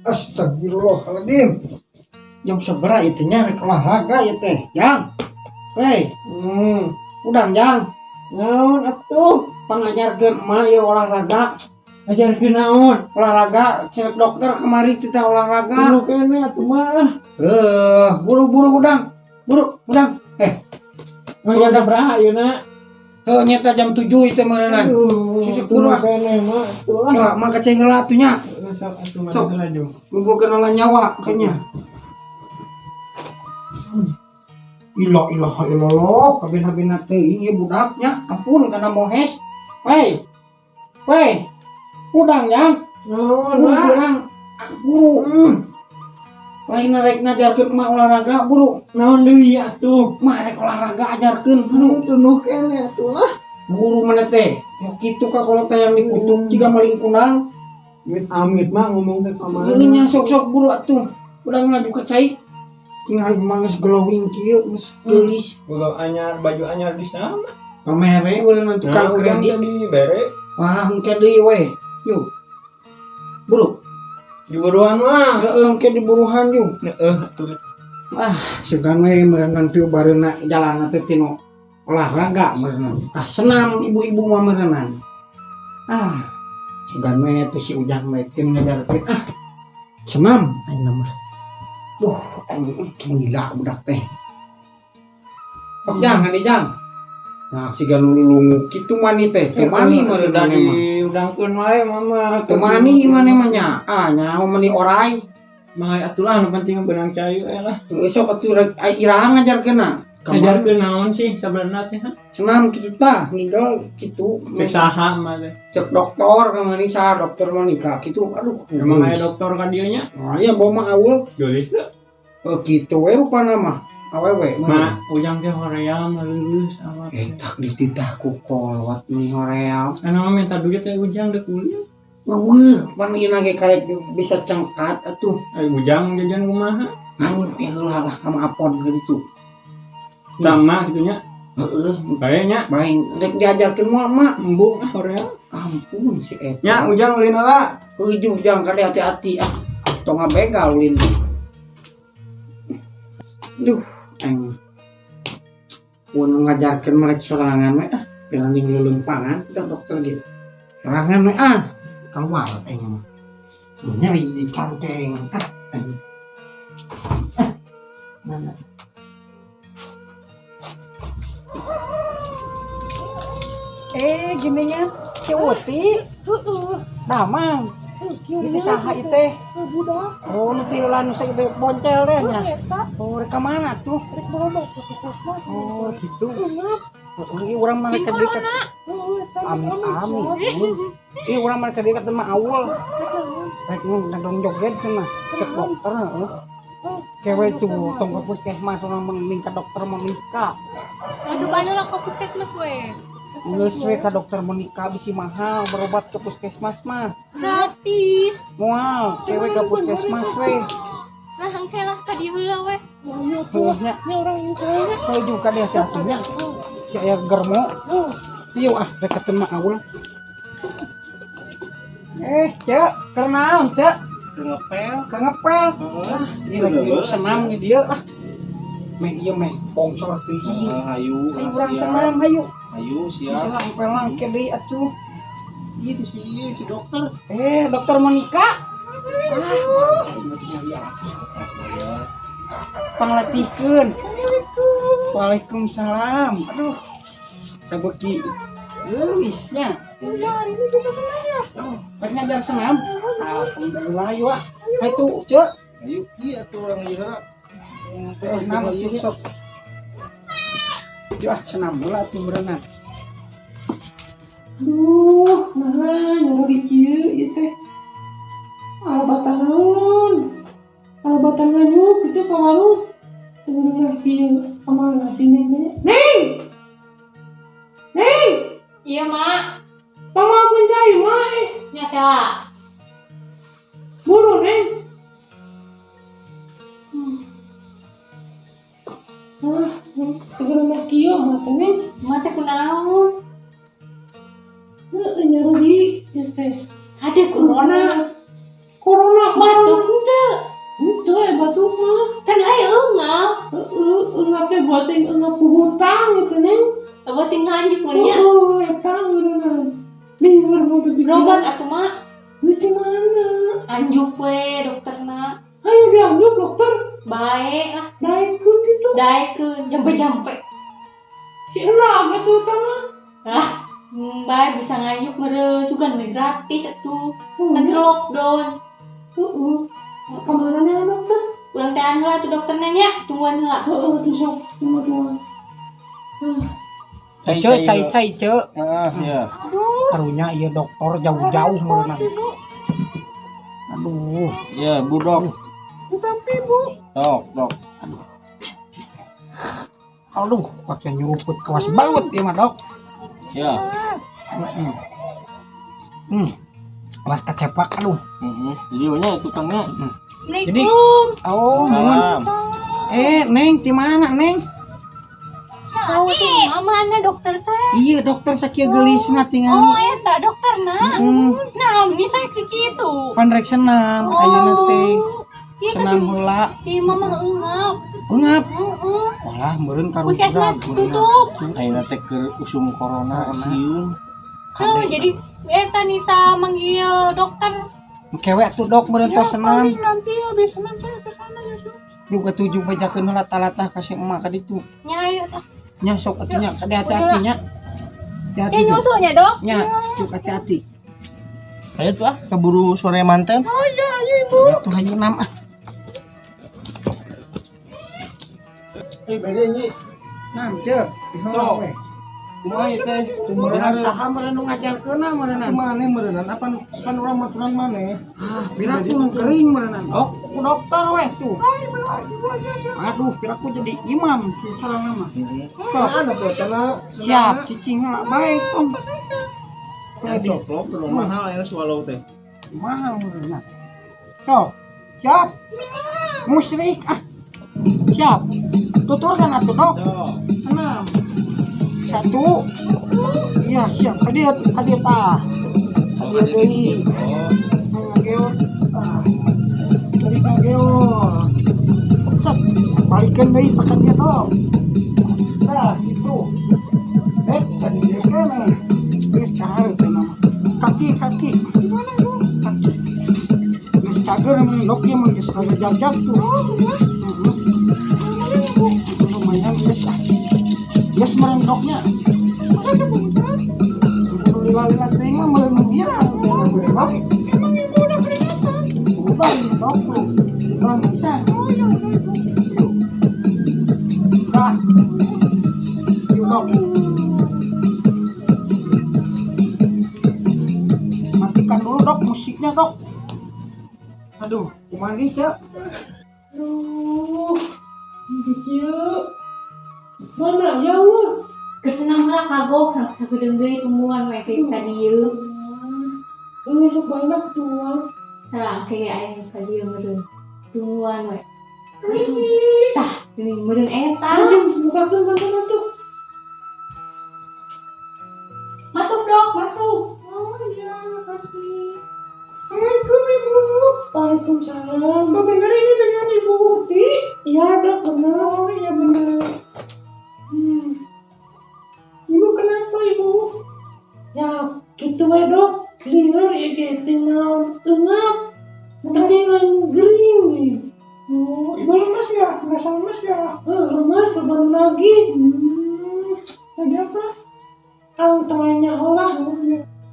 Astagfirullahaladzim. Jam sabaraha itu nya rek olahraga ya teh? Jang. Hei, udang jang. Naon atuh? Pangajarkeun emak ya olahraga. Ajarkeun naon? Olahraga, cek dokter kemari kita olahraga. Buru kene atuh mah. Eh, buru-buru udang. Buru, udang. Eh, Mang jam sabaraha ayeuna? Heuh, nyeta jam 7 itu meureunan. Aduh, Cicik buru ah. kene mah atuh lah. Kela mah kaceng heula atuh nya. Sok atuh mah Sok. heula jung. Ngumpulkeun heula nyawa kayaknya. Ila ilaha illallah, kabeh-kabehna teuing ieu budaknya. Ampun kana mohes. Weh. Weh. Udang jang. Naon, Buru Mak? beurang. Ah, buru. Lain rek ngajarkeun emak olahraga, buru. Naon deui atuh? Mah rek olahraga ajarkeun, buru. Tunduh kene atuh lah. Buru mana teh? Ya kitu ka kalau teh yang dikutuk jiga maling kundang. Amit amit mah ngomong teh ka mana? Heueuh nya sok-sok buru atuh. Udah ngaju ka cai. Tinggal emang geus glowing kieu, geus geulis. Boga anyar, baju anyar di sana. Pamere meureun tukang Nah, urang kredit. tadi bere. Wah, engke deui we. Yuk. Buru. Diburuan mah. Heeh, engke diburuhan yuk. Heeh atuh. Ah, sugan we meureun piu bareuna jalan teh tinu olahraga meureun. Ah, senam ibu-ibu mah meureunnan. Ah, sugan we teh si Ujang we teu ngajarkeun. Ah, senam aing mah. Duh, aing gila budak teh. Pak jang, adi jang. Nah, siga nu lulungu kitu mani teh. Teu mani meureun udah maneh mah. diudangkeun wae mama. Teu mani maneh mah nya. Ah, nyaho mani orai. Mah atuh lah nu penting beunang cai we lah. Heueuh sok atuh rek ai iraha ngajarkeunna. Ngajarkeun naon sih sabenerna teh? Ha? Senam kitu tah, ninggal kitu. Cek saha mah teh? Cek dokter kamari saha dokter mah nikah kitu. Aduh, Emang aya dokter ka dieu nya? Nah, iya bawa mah aul. Geulis teu? Oh, kitu we rupana mah. Awewe Ma, Ujang teh hoream leuleus awak. Eh, tak dititah ku kolot nih hoream. Anu mah minta duit teh Ujang deuk ulin. Weuh, pan ieu ge karek bisa cengkat atuh. Ai Ujang jajan kumaha? Nganyut teh heula lah ka apon gitu. Sama kitu nya. Heeh, Bae nya. bae rek diajarkeun moal mah. Embung ah hoream. Ampun si eta. Nya Ujang ulin heula. Heuh jang kade hati-hati ah. Tong ngabegal ulin. Duh, aing pun ngajarkeun mereka sorangan we ah. Pilanding leuleumpangan kita dokter ge. Sorangan we ah. Keluar aing mah. Nyeri di cangkeng ah aing. Ah, mana? Eh, gininya si Uti. Damang. Itu saha ieu teh? Budak. Oh, nu tieulan nu sakitu boncel teh nya. Eta. Oh, rek ka mana tuh? Rek bawa ke puskesmas. Oh, gitu. Ingat. Oh, ieu urang mah rek ka dieu ka Oh, eta. Amit amit. Ieu urang mah rek ka dieu ka teu mah aul. Rek ngadong joget cenah. Cek dokter heeh. Kewe tuh tong ke puskesmas urang mun minta dokter Monica. Aduh, anu lah ke puskesmas we. Geus we ka dokter Monica bisi mahal berobat ke puskesmas mah. Gratis. Moal, kewe ka puskesmas we. Nah, hangke lah ka dieu heula we. Heuh nya. Nya urang yang ceweknya. Heuh juga deh satunya. Si aya germo. Ieu ah rek ka teu mah aul. Eh, Cek, keur naon, Cek? Ngepel. Keur ngepel. Ah, ieu rek milu senam di dieu ah. Meh ieu meh bongsor teuing. Hayu. Ayo urang senam hayu. Hayu Bisa lah ngepel langke deui atuh. Ieu si si dokter. Eh, dokter Monica. Ah, cai masih nyari Panglatihkeun. Waalaikumsalam. Aduh. Sabeuki leuwisnya. Hari ini buka senam ya. Oh, rek ngajar senam. Alhamdulillah ayo ah. Hayu tuh, Cek. Hayu ieu atuh urang ieu heula. Eh, nam tuh sok. Yuk ah, senam heula atuh berenang. Aduh, nah nyeri kieu ieu teh. Alabatan naon? Alabatan nganyuk kitu ka warung. Teu kieu kamana si Neng? Neng! Neng! Iya, Mak. Pamakeun cai mah eh. Nya kela. Buru, Neng. Ah, teu kieu mah teh, Neng. Mak teh kunaon? Heeh, nyeri ieu teh. Ada corona. Corona. Batuk Loba teh nggak hutang gitu neng. Loba teh nganjuk mun nya. Oh, eta meureunna. Lieur mau pikiran. Berobat atuh mak. Di mana? Anjuk we dokterna. Ayo dianjuk dokter. Bae lah. Daekeun gitu. Daekeun jampe-jampe. Hilang atuh eta mah. Ah, bae bisa nganjuk meureun sugan we gratis atuh. Kan lockdown. Heeh. Kamana nih dokter? Ulang tean heula tuh dokterna nya, tungguan heula. Heeh, tuh sok tungguan. Cai cai cai ce. Heeh, iya. Karunya ieu dokter jauh-jauh meureunna. Aduh. Iya, Bu Dok. Ditampi, Bu. Dok, Dok. Aduh. Aduh, pakai nyeruput kawas balut ieu mah, Dok. Iya. Awas kacepak aduh. Heeh. Jadi nya tukangnya. Jadi, oh, mohon. Neng, di mana, Neng? Tahu sih, mana dokter teh? Iya, dokter sakieu geulisna tingali. Oh, eta dokterna. Nah, ini saya kitu. Pan rek senam ayeuna teh. Senam heula. Si mama eungap. Eungap? Heeh. Walah, meureun karunya. Puskesmas tutup. Ayeuna teh keur usum corona sieun. Tuh, jadi eta Nita manggil dokter. Kewe atuh dok meureun tos senam. Nanti habis senam saya ke sana ya, Su. Juga tujuh bejakeun heula talatah ka si emak ka ditu. Nya ayo tah. Nya sok atuh nya, kade hati-hati nya. Hati-hati. Ya nyusul nya, Dok. Nya, cuk hati-hati. Ayo tuh ah, keburu sore manten. Oh iya, ayo Ibu. Atuh hayu nam ah. Bede nyi. Nam ceuk, Sok. Kumaha ieu teh? Meureunna saha meureun nu ngajarkeunna meureunna? Maneh meureunna apan pan urang maturan maneh. Ah, piraku kering meureunna. Dok, ku dokter weh tuh. Aduh, piraku jadi imam carana mah. Sok ana teh tanah. Siap, cicing heula bae tong. Jadi coplok terlalu mahal ya swallow teh. Mahal meureunna. Sok. Siap. Musyrik ah. Siap. Tuturkan atuh, Dok. Senam. Satu. Iya, siap. Tadi tadi tah. Tadi deui. Ngageo. Tah. Tadi ngageo. Set. Balikeun deui tekan dia, Dok. Tah, gitu. Tadi deui keneh. Geus kahareup teh mah. Kaki, kaki. Gimana, Bu? Kaki. Geus cager mun Dok ieu mah geus ngajajag tuh. Lumayan geus ah. Geus meureun doknya. Kudu lila-lila teuing mah meureun nu ieu teh. Emang ibu udah keringatan? Udah dok tuh. Bang bisa. Oh ya udah ibu. Yuk. Dah. Yuk dok. Matikan dulu dok musiknya dok. Aduh, kumaha deui ceu? Aduh. Kieu. Mana ya eueuh? Keur senam heula kagok sakedeung deui tungguan we ke ka dieu. Eueuh sok banyak tuang. Tah, ke aya ka dieu meureun. Tungguan we. Permisi. Tah, geuning meureun eta. Anjing, bukakeun bantana tuh. Masuk, Dok, masuk. Oh iya, makasih. Assalamualaikum Ibu. Waalaikumsalam. Bu benar ini dengan Ibu Uti? Iya, Dok, benar. Oh iya benar. Ibu kenapa Ibu? Ya gitu we Dok. Lieur ya gitu naon eungap. Tapi lain gering nih. Oh, Ibu lemas ya? Ngerasa lemas ya? Lemas baru lagi. Lagi apa? Ah, temannya olah.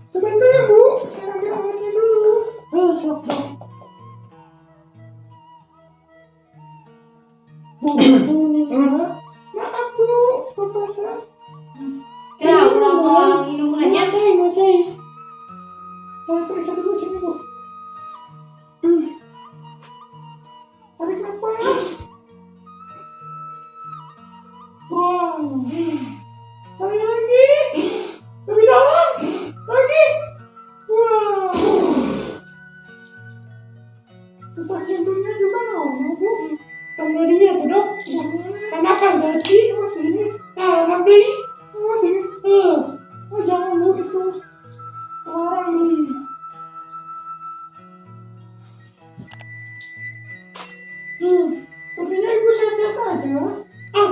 Sebentar ya Bu, saya ambil obatnya dulu. Sok Dok. Bu, ini maaf Bu, papasan. Ya, urang mau minum aja. Mau cai. Mau periksa dulu sini, Bu. Tarik nafas. Wow. Tarik lagi. Lebih dalam. Lagi. Wow. Detak jantungnya juga normal, Bu. Kamu tuh, Dok. Kenapa jadi? Oh, sini. Nah, nanti. Oh, sini. Oh, jangan Bu, itu orang nih. Sepertinya ibu sehat-sehat aja. Ah,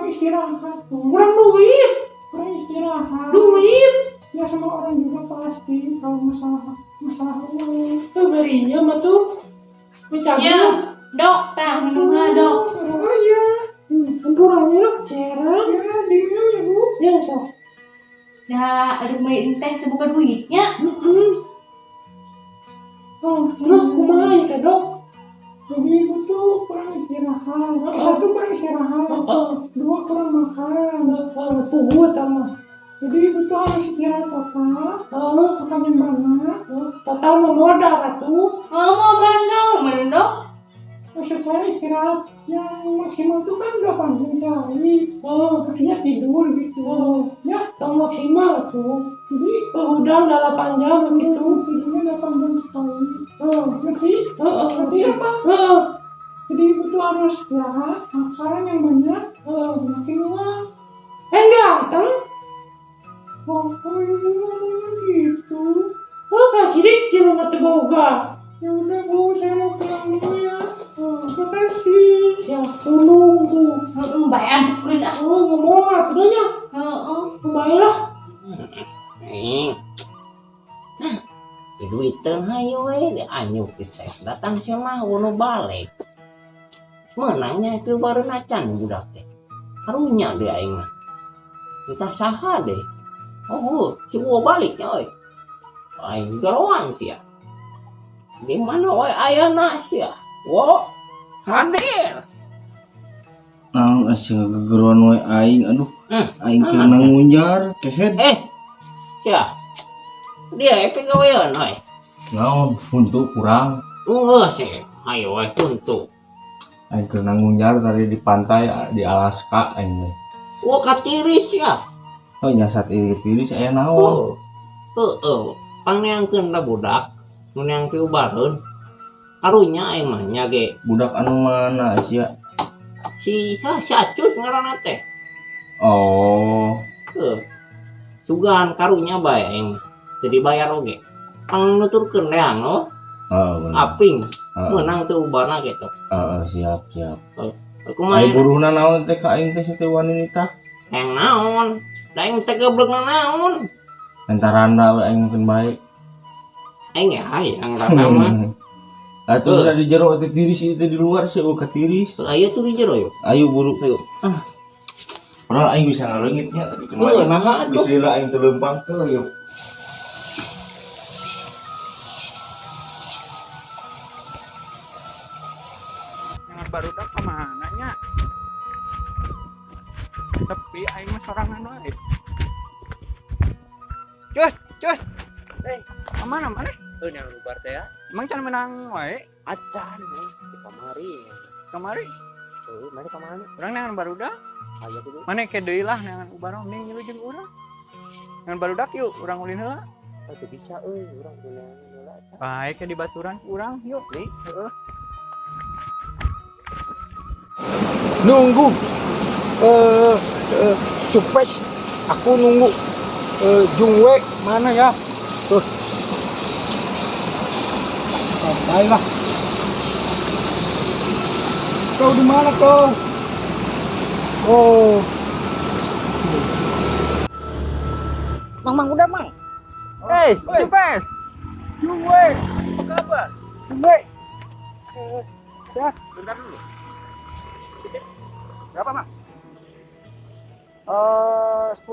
Kurang istirahat. Kurang duit. Kurang istirahat. Duit. Ya semua orang juga pasti kalau masalah masalah uang. Tuh berinya mah tuh. Mencabut. Ya, dok, tah minum heula, dok. Oh iya. Campurannya dok, cairan. Ya, diminum ya, Bu. Ya, sok. Ya, aduh beli teh teu boga duitnya. Oh, terus kumaha ya teh, Dok? Jadi ibu tuh kurang istirahat. Satu kurang istirahat. Dua kurang makan. Puguh sama. Jadi ibu tuh harus istirahat total. Makan yang banyak. Total mau modal atuh. Mau bareng gawe meureun, Dok. Maksud saya istirahat yang maksimal tuh kan 8 jam sehari. Oh, artinya tidur gitu. Oh, ya, tong maksimal tuh. Jadi udah 8 jam gitu. Tidurnya 8 jam sekali. Oh, ngerti? Ngerti apa? Jadi ibu tuh harus istirahat, makan yang banyak, makin uang. Datang. Oh, ibu ngomongnya gitu. Oh, kasih dik, dia mau boga. Ya udah Bu, saya mau pulang dulu ya. Oh, makasih. Ya, tolong tuh. Heeh, bae antukeun ah. Oh, ngomong atuh nya. Heeh. Baiklah. Nah, di duiteun hayu we di anyuk di saya datang sia mah wono balik. Meunangnya itu baru nacan budak teh. Karunya deh aing mah. Entah saha deh. Oh, si gua baliknya oi. Aing geroan sia. Di mana we ayana sia? Wo, hadir. Naon asing gegeruan we aing aduh. Aing keur ngunjar kehed. Sia. Dia pegawaian oi. Naon huntu kurang. Geus sih. Ayo we huntu. Aing keur ngunjar tadi di pantai di Alaska aing teh. Wo katiris ya. Oh nyasat tiris aya naon. Heeh, pangneangkeun da budak. Nu neang ti ubareun. Karunya aing mah nya ge. Budak anu mana sia? Si si Acus ngaranna teh. Oh. Heuh. Sugan karunya bae aing mah. Teu dibayar oge. Pangnuturkeun deang oh. Heeh, bener. Aping. Meunang teu ubarna gitu. Heeh, siap, siap. Kumaha? Ai buruhna naon teh ka aing teh si teh wani nitah? Hayang naon? Da aing teh geblekna naon? Entaranda we aing mungkin bae. Aing ya hayang rada mah. Atuh udah di jero teh tiris itu di luar sih ka tiris. Ayo tuh di jero yuk. Ayo buru. Ayo. Ah. Padahal aing bisa ngaleungitnya tadi kumaha. Nah atuh. Geus lila aing teu leumpang. Heuh yuk. Jangan barudak kemana nya? Sepi aing mah sorangan wae. Cus, cus. Kemana mana? Yang lubar teh ya. Emang can menang wae? Acan nih di kamari. Kamari? Mana kamari? Urang neangan barudak. Aya gitu. Mana ke deui lah neangan ubar mending ngilu jeung urang. Neangan barudak yuk, urang ulin heula. Oh, teu bisa euy, urang kudu neangan heula eta. Bae ke di baturan urang yuk. Nih, heeh. Nunggu. Cupes aku nunggu Jungwe mana ya? Tuh. Baiklah. Kau di mana kau? Oh. Mang, mang udah mang. Hey, Cupes. Jungwe. Apa kabar? Jungwe. Ya. Bentar dulu. Berapa, Mang? 10.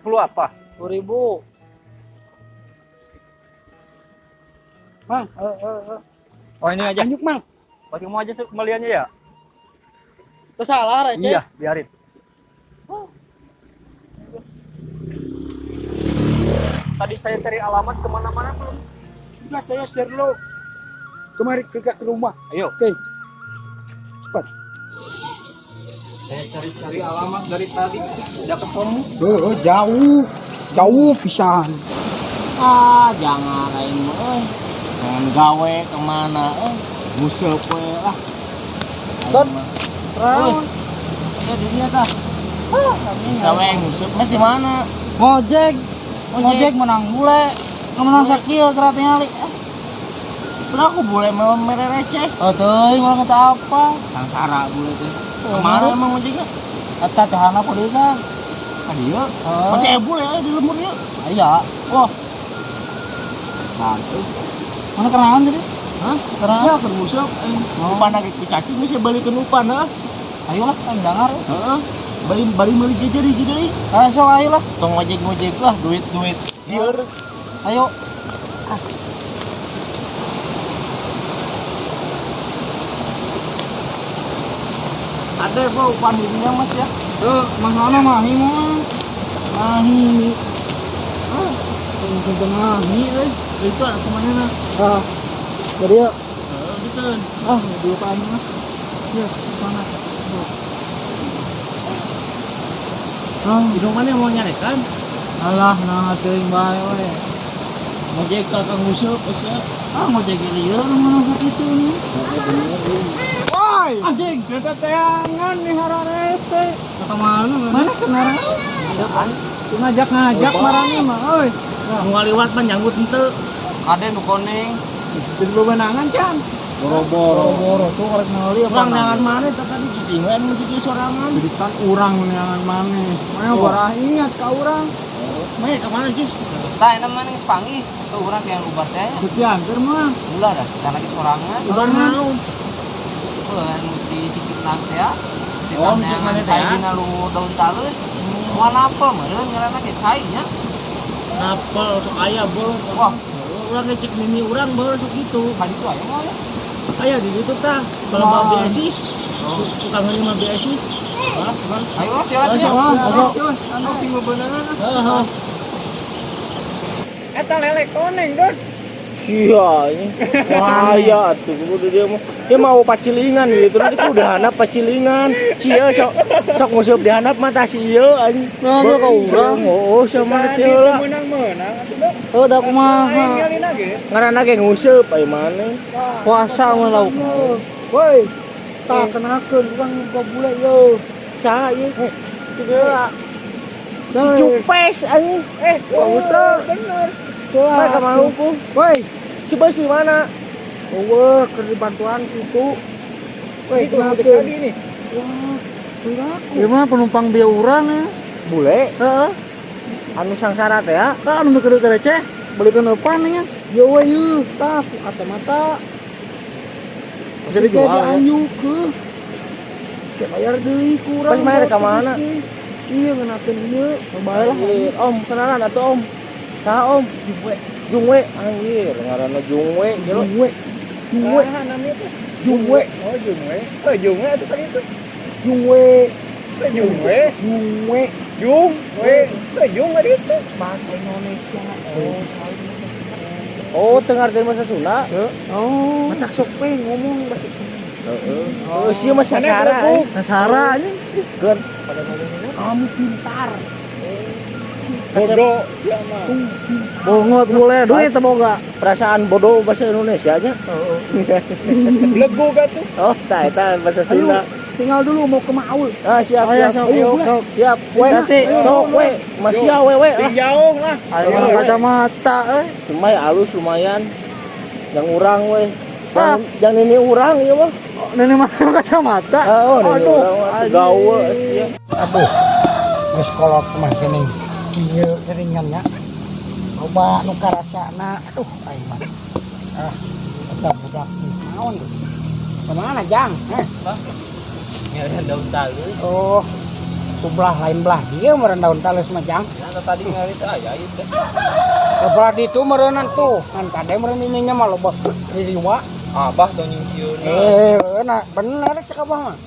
10 apa? 10.000. Mang, Oh, ini aja. Anjuk, Mang. Pakai mau aja kembaliannya ya? Tersalah, receh. Iya, biarin. Oh. Tadi saya cari alamat kemana-mana belum. Sudah saya share lo. Kemari ke rumah. Ayo. Oke. Cepat. Saya cari-cari alamat dari tadi tidak ketemu. Jauh, jauh pisan. Ah, jangan aing mah euy. Jangan gawe kemana nguseup we lah. Ton. Terus. Ya di dia tah. Bisa we nguseup mah di mana? Ngojek. Ngojek menang bule. Menang sakieu keratingali. Udah aku bule mau mere receh. Oh teuing malah kata apa? Sangsara bule teh. Kemana emang ngojeknya? Eta teh hana kudu tah. Ka dieu. Berarti aya bule aya di lembur ieu. Aya. Wah. Mantap. Mana kenalan tadi? Hah? Kenalan. Ya, keur nguseup aing. Upan lagi ku cacing geus balikeun upan heuh. Ayolah, aing jangar. Heeh. Bari bari meuli jejer hiji deui. Ayo sok ayolah. Tong ngojek-ngojek lah duit-duit. Lieur. Ayo. Ada gua upan dirinya Mas ya. Tuh, mana mahi mah. Mahi. Ah, tengah mahi euy. Itu ada kemana na? Ah. Jadi ya. Heeh, gitu. Ah, dua pan mah. Ya, panas. Ah, hidung mana mau nyarekan? Alah, nah teuing bae we. Ngojek ka Kang Useup geus ya. Ah, ngojek lieur nu mana sakitu nih. Woi, Anjing, eta teangan nih hararese. ka mana? Mana kenaran? Ngajak-ngajak marane mah euy. Nu ngaliwat mah nyanggut henteu. Kade nu koneng. Jadi bebenangan can. Boro-boro. Boro tuh karek meuli apa? Urang neangan mana teh tadi cicing we anu cicing sorangan. Jadi kan urang neangan maneh. Mana barah ingat ka urang. Mae ka mana Jus? Tah eta mah geus panggih. Tuh urang yang ubar teh. Diantar mah. Ulah dah, kita lagi sorangan. Ubar naon? Heuh, anu di sikit teh ya. Oh, nu cek mana teh ya? Dina lu daun talus. Moal napel meureun ngaranna ge cai nya. Napel sok aya bol. Wah, urang ngecek mimi urang bae sok kitu. Ka ditu aya mah ya. Aya di ditu tah. Kalau mau BSI, tukang ngeuneuh mah BSI. Ayo lah, jalan Ayo, ya. sok. Anu sing bebenangan. Heeh. Eta lele koneng, Don. Iya ini. Wah, ya atuh kudu dia mah. Dia mau pacilingan gitu. Nanti kudu dihandap pacilingan. Cia sok sok nguseup dihandap mah tah si ieu anjing. Nah, tuh ka urang. Oh, sama teh heula. Menang-menang atuh, Don. Oh, da kumaha? Ngalina ge. Ngaranna ge nguseup aya maneh. Puasa mah lauk. Woi, tak kenakeun urang ka bule yo. Saha ieu? Heula. Si Cupes anjing. Eh, Oh, betul. bener. Mana ka Maluku? Woi, Si Bos di mana? eueuh keur dibantuan kitu. Woi, Itu ngojek kenakeun. lagi nih. Wah, perilaku. Ieu mah penumpang bieu urang ya. Bule Heeh. anu sangsara teh ya. Tah anu keur receh, belikeun eupan nya. Yo we yeuh, tah ku kacamata. Jadi jual ya. Dianjuk heuh. Kayak bayar deui ku urang. Pas bayar ka mana? Iya ngenakeun ieu. Bae lah. Om, kenalan atuh Om. Saha Om? Jungwe. Jungwe anjir, ngaranna Jungwe. Jungwe. Jungwe. Saha namanya tuh? Jungwe. Oh, Jungwe. Oh, Jungwe atuh tadi itu. Jungwe. Eh, Jungwe. Jungwe. Jungwe. Eh, Jung tadi itu. Bahasa Indonesia. Oh, teu ngartieun bahasa Sunda. Oh. Matak sok we ngomong bahasa Heeh. Oh, sia mah sangsara. Sasara anjing. Geun. Kamu pintar. Bodoh sia mah. Bongot bule duit teu boga. Perasaan bodoh bahasa Indonesia nya. Lego gak tuh? Oh, tah eta bahasa Sunda. Tinggal dulu mau ke Maul. Ah, siap, Ayo, siap. sok, Ayo, sok. siap. We, Nanti. sok we. Masih we we. Sing jauh lah. Ayo mah kacamata euy. Lumayan halus lumayan. Yang urang we. Jangan ini urang ieu mah. Nenek mah kacamata. Oh, ini urang mah gawe sia. Aduh. Geus kolot mah geuning. Kieu geuningan nya. Loba nu karasana. Aduh, aing mah. Ah, eta budak naon tuh? Kemana, Jang? Heh. Ngalian daun talus. Oh, tuh belah lain belah dia meureun daun talus mah, Jang. Nah, tadi ngali teh aya ieu teh. Belah ditu meureunnan tuh. Ngan kade meureun ininya mah loba ririwa. Abah tong nyingsieuneun. Nah, bener cek abah mah.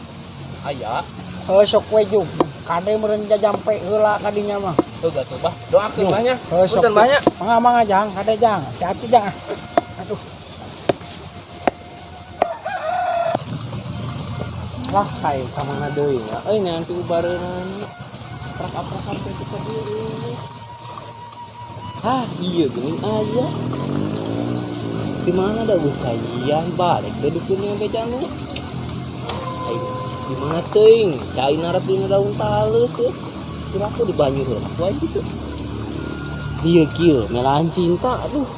Aya. Heuh sok we jung. Kade meureun jajampe heula ka dinya mah. Heuh gatuh bah. Doakeun bah nya. Heuh sok. Punten bah nya. Mangga mangga Jang, kade Jang. Hati-hati Jang. Aduh. Wah, kayak ka mana deui ya? Euy, nanti ubareunan. Prak-prak sampai ke dieu. Ah, iya geuning aya. Di mana da eueuh caian balik teh dukun yang bejan lu. Ayo, di mana teuing? Cai narap dina daun talus euy. Kira aku di banyu heula wae gitu. Ieu kieu melahan cinta aduh.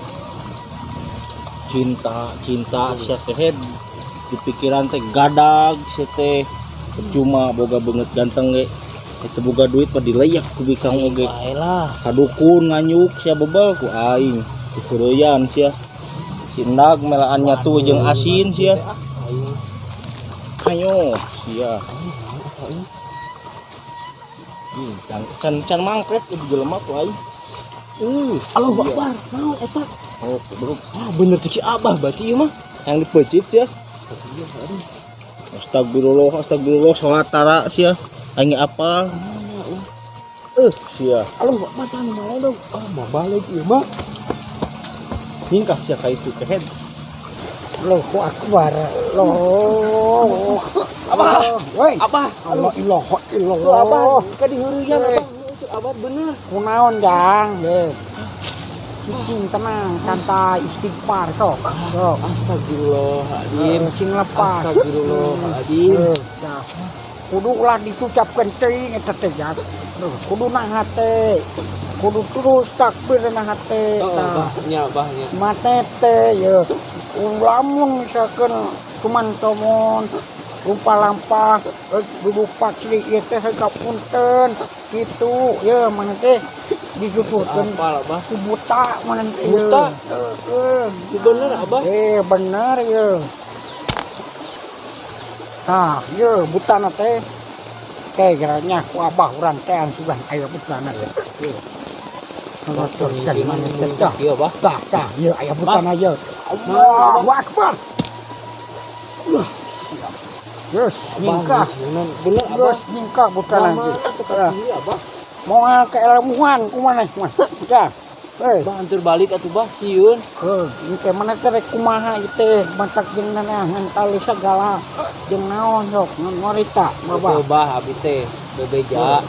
Cinta, cinta sia teh di pikiran teh gadag sia teh cuma boga beungeut ganteng ge. Itu boga duit mah dileyak ku bikang oge. Bae lah. Ka dukun nganyuk sia bebel ku aing. Diheureyan sia. Si endag melaan nyatu jeung asin sia. Aing. Ayo sia. Can can can mangkret ieu jelema ku aing. Allahu Akbar. Naon eta? Oh, goblok. Ah, bener tuh si Abah berarti ieu mah. Yang dipeucit sia. Astagfirullah, astagfirullah, salat tara sia. Aing apal. Sia. Allahu Akbar sana maledog. Ah, mau balik ieu mah. Hingkah sia ka itu kehed. Allahu Akbar. Allahu Abah. Woi. Abah. Allah ilaha Tuh illallah. Abah, ka diheureyan Abah. Cek Abah bener. Kunaon jang? Ye. Cicing tenang, santai, istighfar sok. Sok. Astagfirullahaladzim. Sing lepas. Astagfirullahaladzim. Nah. Kudu ulah diucapkeun teuing eta teh jang. Kudu na hate. Kudu terus takbir na hate. Oh, Tah. Abah, nya Abah nya. Mate teh ye. Lamun misalkan cuman tomon rupa lampah duduk paksri ieu teh kapunten kitu ye mana teh dituturkeun Apal Abah. ku buta mana teh ye. Buta? Heeh. Itu bener Abah. Bener ye. Tah ye butana teh teh geranya ku abah urang teh sugan aya butana teh. Ye. Nuturkeun mana teh tah. Iya, Abah. Tah tah ye aya butana ye. Allahu Akbar. Wah. Yes, nyingkah. Bener Abah. Yes, nyingkah butana Lama teh. tuh kaki Abah. Moal keilmuan kumaha mah. Ya. Hei. Bah antur balik atuh Bah sieun. Heuh, engke mana teh rek kumaha ieu teh matak jeung nanahan tali segala jeung naon sok ngorita Bah, Babah. bah abi teh bebeja.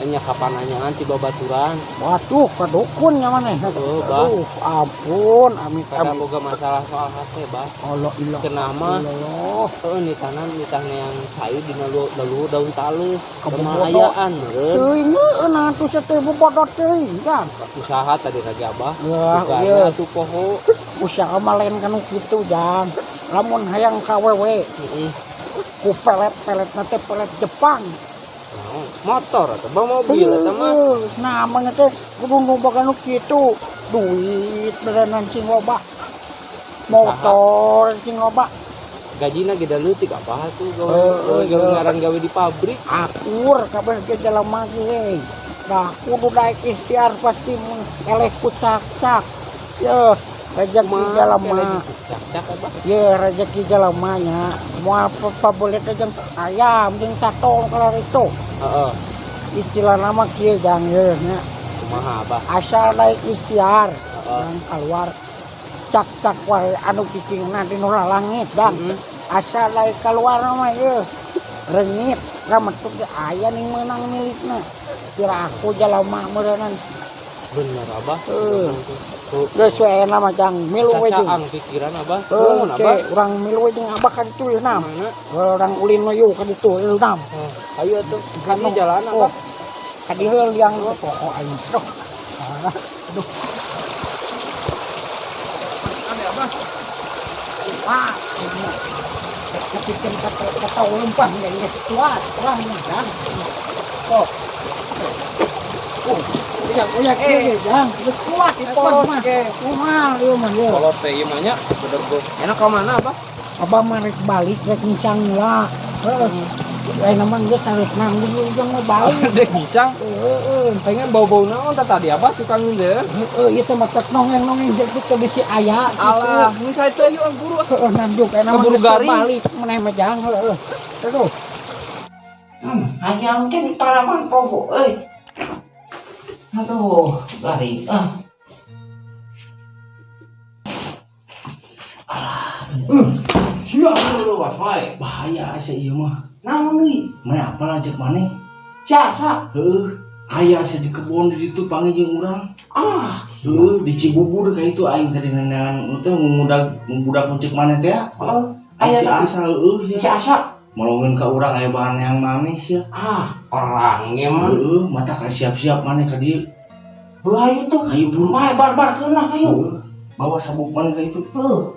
Nya kapan nanyaan ti babaturan. Waduh, ka dukun nya maneh. Oh, Bah. Aduh, ampun, amit Kada amit. boga masalah soal hate bah. Allah ilah. Cenah mah Allah. heuh nitanan nitah yang cai dina leluhur daun talus. Kebobodo. Kemayaan meureun. Teuing heueuh atuh teh bobodot teuing kan. Usaha tadi lagi Abah. Ya, Bugana iya. atuh poho. Usaha mah lain kanu kitu jang. Lamun hayang ka wewe Heeh. ku pelet-pelet teh pelet Jepang. Naon? Motor atau bah mobil eta mah. Heueuh, nah mana teh kudu nu boga nu kitu. Duit berenan sing loba. Motor sing loba. Gajina ge da leutik Abah tuh gawe Heueuh, gawe ngaran gawe di pabrik. Akur kabeh ge jelema ge. Nah, kudu daek ikhtiar pasti mun eleh ku cak-cak. Yeuh, rezeki jelema. Cak-cak Abah. Ye, rezeki jelema nya. Moal paboleh teh jeung ayam jeung satong kalau itu. Heeh. Istilah nama kieu jang ye nya. Kumaha Abah? Asal daek ikhtiar Heeh. yang keluar cak-cak wae anu cicingna di nu langit dan asal daek keluar mah ye rengit rametuk ge aya ning meunang milikna kira aku jelema meureunnan. Bener Abah. Heuh. Tuh. Geus we ayeuna mah jang milu we jeung. Cacaang pikiran Abah. Heuh, Nuhun Abah. ke urang milu we jeung Abah ka ditu ieu nam. Mana? Urang ulin we yuk ka ditu ieu nam. Ayo atuh. Kami jalan Oh, Abah. ka dieu liang pokok aing. Duh. Ah, aduh. Wah, ini. Kepikir kata lempah geus kuat, urang mah jang. Oh. Oh, iya, iya, iya, jang. Geus kuat Diporos mah. ge. Kumaha ieu mah ieu. Kolot teh ieu mah nya bener gua. Enak ka mana Abah? Abah mah rek balik rek ngisang lah. Heeh. Ayeuna mah geus sareutna geus jeung mau balik. Dek ngisang. Heeh. Pengen bau-bau naon tah tadi Abah tukang teh. Heeh, ieu teh matak nongeng-nongeng jeung teh bisi aya gitu. Alah, geus teh yuk buru. Heeh, nanjuk ayeuna mah Keburu geus garing. balik maneh mah jang heeh. Terus Hayang teh tanaman poho euy. Aduh, garing ah. Alah. Siap lu was wae. Bahaya asa ieu mah. Naon deui? Mana apal ajak maneh? Jasa. Heuh, aya asa di kebon di ditu panggil jeung urang. Ah, Heuh, di Cibubur ka itu aing tadi nenean teh ngubudak muncik maneh teh. heeh. Aya Aya si asa heueuh si sia. Asa. Molongeun ka urang aya bahan yang maneh sia. Ah, orangnya mah. Heueuh, mata ka siap-siap maneh ka dieu. Heuh ayo tuh. Ayo buru. Mah barbar keun lah ayo. Heueuh, bawa sabuk maneh ka itu. Heuh.